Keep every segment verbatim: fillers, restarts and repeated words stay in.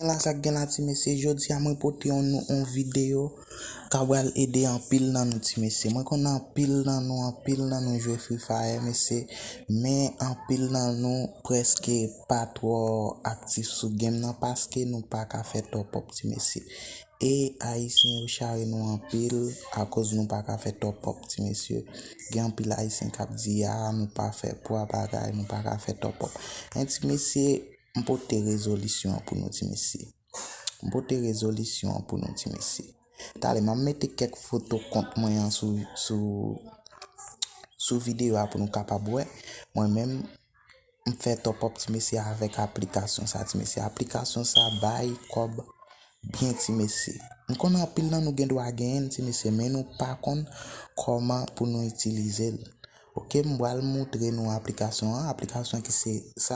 Ala sa k gen la, ti mesye, jodi a mwen pote yon, yon videyo k ap pral ede anpil nan nou, ti mesye. Mwen konnen anpil nan nou, anpil nan nou jwe Free Fire, mesye, men anpil nan nou prèske pa twò aktif sou game nan paske nou pa ka fè top up, ti mesye. E Ayisyen yo chare nou anpil akoz nou pa ka fè top up, ti mesye. Gen anpil Ayisyen k ap di, a, nou pa fè pwa bagay, nou pa ka fè top up. Men, ti mesye, m pote rezolisyon an pou nou, ti mesye. M pote rezolisyon an pou nou, ti mesye. Talè, m ap mete kèk foto kont mwen an sou, sou, sou videyo a pou nou kapab wè. Mwen menm, m fè top up, ti mesye, avèk aplikasyon sa, ti mesye. Aplikasyon sa bay kòb byen, ti mesye. M konnen anpil nan nou gen dwa genyen l, ti mesye, men nou pa konn kòman pou nou itilize l. Ok, m pral moutre nou aplikasyon an, aplikasyon ki se sa,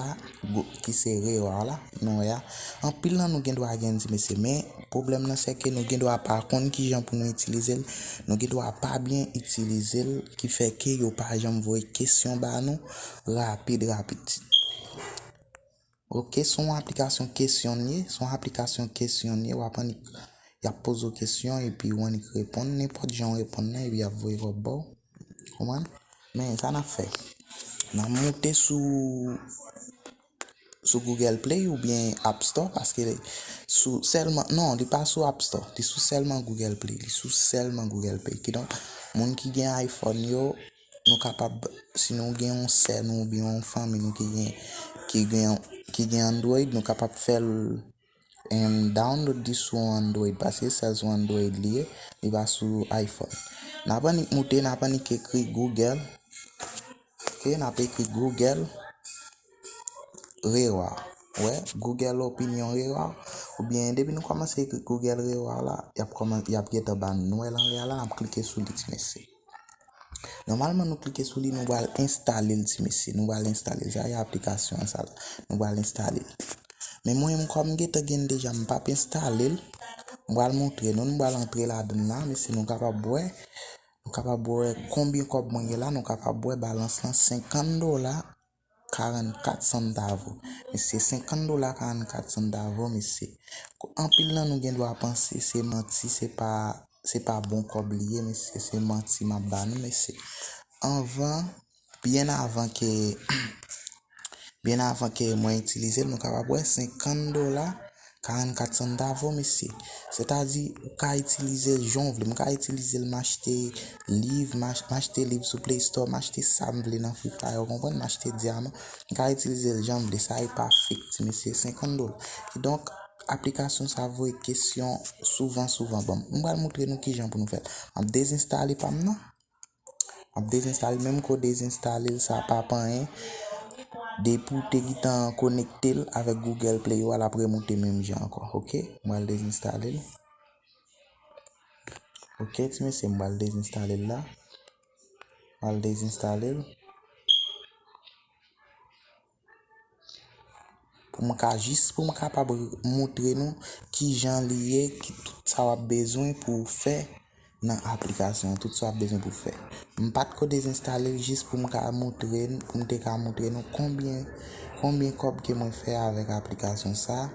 go- ki se Reward la, nou wè a. Anpil nan nou gen dwa gen, ti mesye, men pwoblèm nan se ke nou gen dwa pa konn kijan pou nou itilize l, nou gen dwa pa byen itilize l, ki fè ke yo pa janm voye kesyon ba nou rapid, rapid. Ok, se yon aplikasyon kesyon l ye, se yon aplikasyon kesyon l ye, w ap annik, y ap poze w kesyon epi w annik reponn, nenpòt jan w reponn nan, epi y ap voye kòb ba w. Konprann? Men sa n ap fè. N ap moute sou, sou Google Play oubyen App Store, paske sou sèlman, non, li pa sou App Store, li sou sèlman Google Play, li sou sèlman Google Play. Kidonk, moun ki gen iPhone yo, nou kapab, si nou gen yon sè nou oubyen yon fanmi nou ki gen, ki gen, ki gen Android, nou kapab fè l, em, download li sou Android, paske sèl sou Android li ye, li pa sou iPhone. N ap annik moute, n ap annik ekri Google. Ok, n ap ekri Google Reward. Wè, Google Opinion Reward. Oubyen, depi nou kòmanse ekri Google Reward la, y ap kòman-, y ap gentan ba nou l anlè a la, n ap klike sou li, ti mesye. Nòmalman, nou klike sou li, nou pral enstale l, ti mesye. Nou pral enstale l. Sa e aplikasyon an sa la. Nou pral enstale l. Men mwen menm, kòm m gentan gen l deja, m p ap enstale l. M pral moutre nou, nou pral antre ladan l la, mesye, nou kapab wè. Nou kapab wè konbyen kòb mwen gen la, nou kapab wè balans lan, senkant dola karannkat santavo. Mesye, senkant dola karannkat santavo, mesye. Ko- Anpil nan nou gen dwa panse se manti, se pa, se pa bon kòb li ye, mesye, se manti m ap ba nou, mesye. Anvan, byen avan ke, byen avan ke mwen itilize l, nou kapab wè senkant dola karannkat santavo, mesye. Sètadi, ou ka itilize l jan w vle. M ka itilize l, m achte liv, m ach- m achte liv sou Play Store, m achte sa m vle nan Free Fire, ou konprann? M achte dyaman. M ka itilize l jan m vle. Sa e pa fake, ti mesye, senkant dola. Kidonk, aplikasyon sa voye kesyon souvan, souvan ban m. M pral moutre nou kijan pou nou fè l. M ap dezenstale pa m nan. M ap dezenstale, menm ke w dezenstale l, sa p ap anyen. Depi w te gentan konekte l avèk Google Play ou a, l ap remoute menm jan ankò. Ok, m pral dezenstale l. Ok, ti mesye, m pral dezenstale l la. M pral dezenstale l. Pou m ka, jis pou m kapab moutre nou kijan li ye, ki tout sa w ap bezwen pou w fè nan aplikasyon an, tout sa w ap bezwen pou w fè. M pa t ko dezenstale l jis pou m ka moutre n, pou m te ka moutre nou konbyen, konbyen kòb ke mwen fè avèk aplikasyon sa,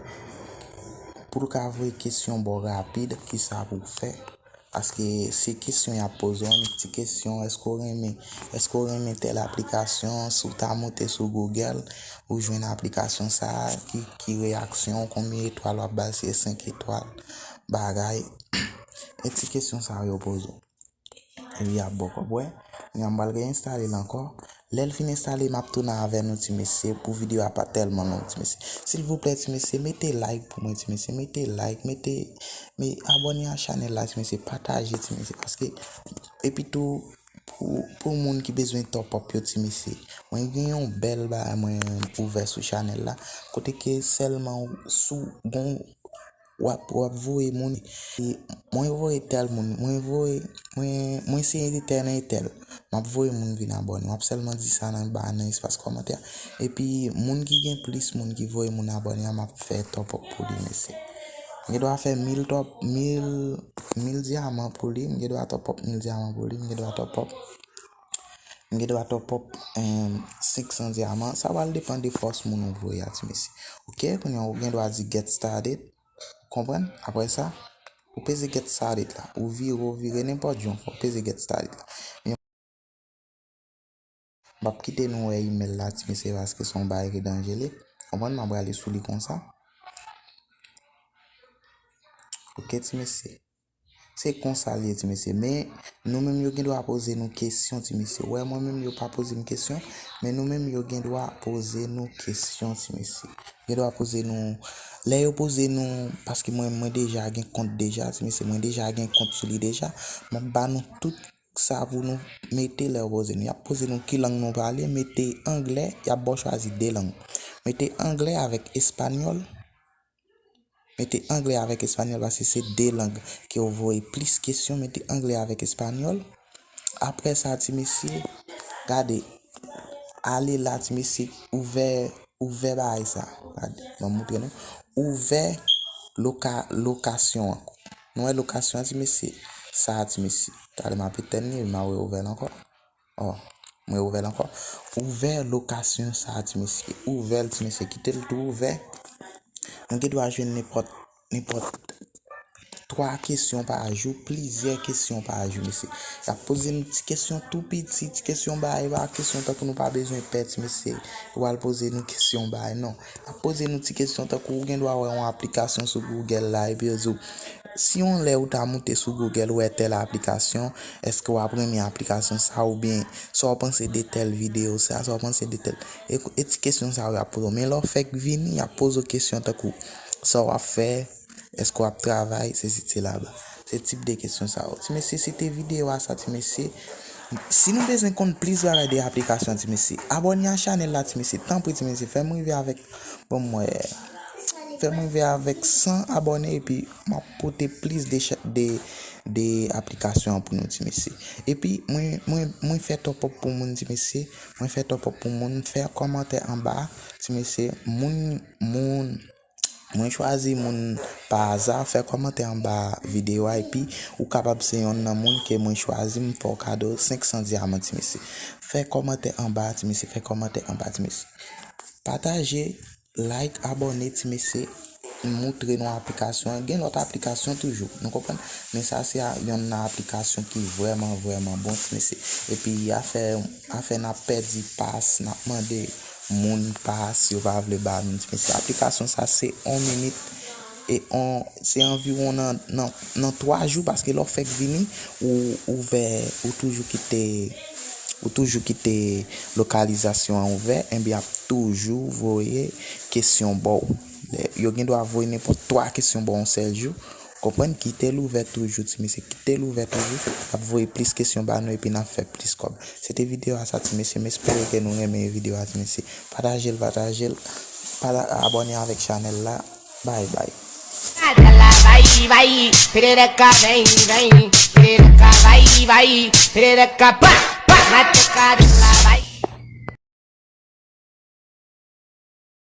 pou l ka voye kesyon ba w rapid, kisa pou w fè. Paske se kesyon y ap poze w, yon ti kesyon, èske w renmen, èske w renmen tèl aplikasyon, si w ta moute sou Google, ou jwenn aplikasyon sa a, ki, ki reyaksyon w, konbyen etwal w ap ba l, si se senk etwal, bagay. E ti kesyon sa yo poze w. Epi y ap ba w kòb, wè. Kounye a m pral reenstale l ankò. Lè l fin enstale, m ap tounen avè nou, ti mesye, pou videyo a pa tèlman long, ti mesye. Silvouplè, ti mesye, mete like pou mwen, ti mesye. Mete like, mete, me abòne a chanèl la, ti mesye. Pataje, ti mesye. Paske, epi tou, pou, pou moun ki bezwen top up yo, ti mesye. Mwen gen yon bèl bagay mwen ouvè sou chanèl la. Kote ke sèlman ou, si w gon w ap, w ap voye moun. E mwen voye tèl moun, mwen voye, mwen, mwen se entèl, entèl. M ap voye moun vin abòne. W ap sèlman di sa nan ba, nan espas kòmantè. Epi, moun ki gen plis moun ki voye moun abòne a, m ap fè top up pou li, mesye. M gen dwa fè mil top, mil, mil dyaman pou li, m gen dwa top up mil dyaman pou li, m gen dwa top up, m gen dwa top up, em, senk san dyaman. Sa pral depann de fòs moun ou voye a, ti mesye. Ok, kounye a, ou gen dwa di get started. Konprann? Apre sa, ou peze get started la. Ou vire, ou vire nenpòt jan w fè, ou peze get started la. M ap kite nou wè email la, ti mesye, paske se yon bagay ki danjere. Konprann? M ap rale sou li konsa. Ok, ti mesye. Se konsa l ye, ti mesye. Men, nou menm yo gen dwa poze nou kesyon, ti mesye. Ou wè, mwen menm yo pa poze m kesyon, men nou menm yo gen dwa poze nou kesyon, ti mesye. Gen dwa poze nou, lè yo poze nou, paske mwen, mwen deja gen kont deja, ti mesye, mwen deja gen kont sou li deja. M ap ba nou tout sa pou nou mete lè yo poze nou. Y ap poze nou ki lang nou pale, mete anglè, y ap ba w chwazi de lang. Mete anglè avèk espanyòl. Mete anglè avèk espanyòl, paske se de lang ke yo voye plis kesyon. Mete anglè avèk espanyòl. Apre sa, ti mesye, gade, ale la, ti mesye, ouvè, ouvè bagay sa. Gade, m ap montre nou. Ouvè loka-, lokasyon an. Nou wè lokasyon an, ti mesye? Sa, ti mesye. Talè m ap etèn li, m a reouvè l ankò. Ò, mwen ouvè l ankò. Ouvè lokasyon sa, ti mesye. Ouvè l, ti mesye. Kite l tou ouvè. Nou gen dwa jwenn nenpòt, nenpòt twa kesyon pa jou, plizyè kesyon pa jou, mesye. Y ap poze nou ti kesyon tou piti, ti kesyon bagay, pa kesyon tankou nou pa bezwen pè, ti mesye. Yo pral poze nou kesyon bagay, non. Y ap poze nou ti kesyon tankou ou gen dwa wè yon aplikasyon sou Google la, epi yo di w, si yon lè ou ta moute sou Google, ou wè tèl aplikasyon, èske w ap renmen aplikasyon sa, oubyen sa w panse de tèl videyo sa, sa w panse de tèl. E, e ti kesyon sa yo y ap poze w. Men lè w fèk vini, y ap poze w kesyon tankou, sa w ap fè, èske w ap travay, sesi sela. Se tip de kesyon sa yo. Ti mesye, se te videyo a sa, ti mesye. Si nou bezwen konn plis bagay de aplikasyon, ti mesye, abòne a chanèl la, ti mesye. Tanpri, ti mesye, fè m rive avèk, bon, mwen, fè m rive avèk san abòne, epi m ap pote plis de cha-, de, de aplikasyon an pou nou, ti mesye. Epi, mwen, mwen, mwen fè top up pou moun, ti mesye. Mwen fè top up pou moun. Fè kòmantè anba, ti mesye. Moun, moun, mwen chwazi moun pa aza. Fè kòmantè anba videyo a, epi ou kapab se yonn nan moun ke mwen chwazi, m fè w kado senk san dyaman, ti mesye. Fè kòmantè anba, ti mesye. Fè kòmantè anba, ti mesye. Pataje, like, abòne, ti mesye. Moutre nou aplikasyon an. Gen lòt aplikasyon toujou. Nou konprann? Men sa se a, yonn nan aplikasyon ki vrèman, vrèman bon, ti mesye. Epi afè, afè n ap pèdi pas, n ap mande moun pas, yo pa vle ba nou, ti mesye. Aplikasyon sa se on minit e on, se anviwon nan, nan, nan twa jou, paske lè w fèk vini, ou ouvè, ou toujou kite, ou toujou kite lokalizasyon an ouvè, enben y ap toujou voye kesyon ba w. Yo gen dwa voye nenpòt twa kesyon ba w yon sèl jou. Konprann, kite l ouvè toujou, ti mesye, kite l ouvè toujou. N ap voye plis kesyon ba nou epi n ap fè plis kòb. Se te videyo a sa, ti mesye, m espere ke nou renmen videyo a, ti mesye. Pataje l, pataje l. Pata-, abòne avèk chanèl la. Bye, bye. Vai, vai, perereca, vem, vem, perereca, vai, vai, perereca, pá, pá, na tecadela, vai.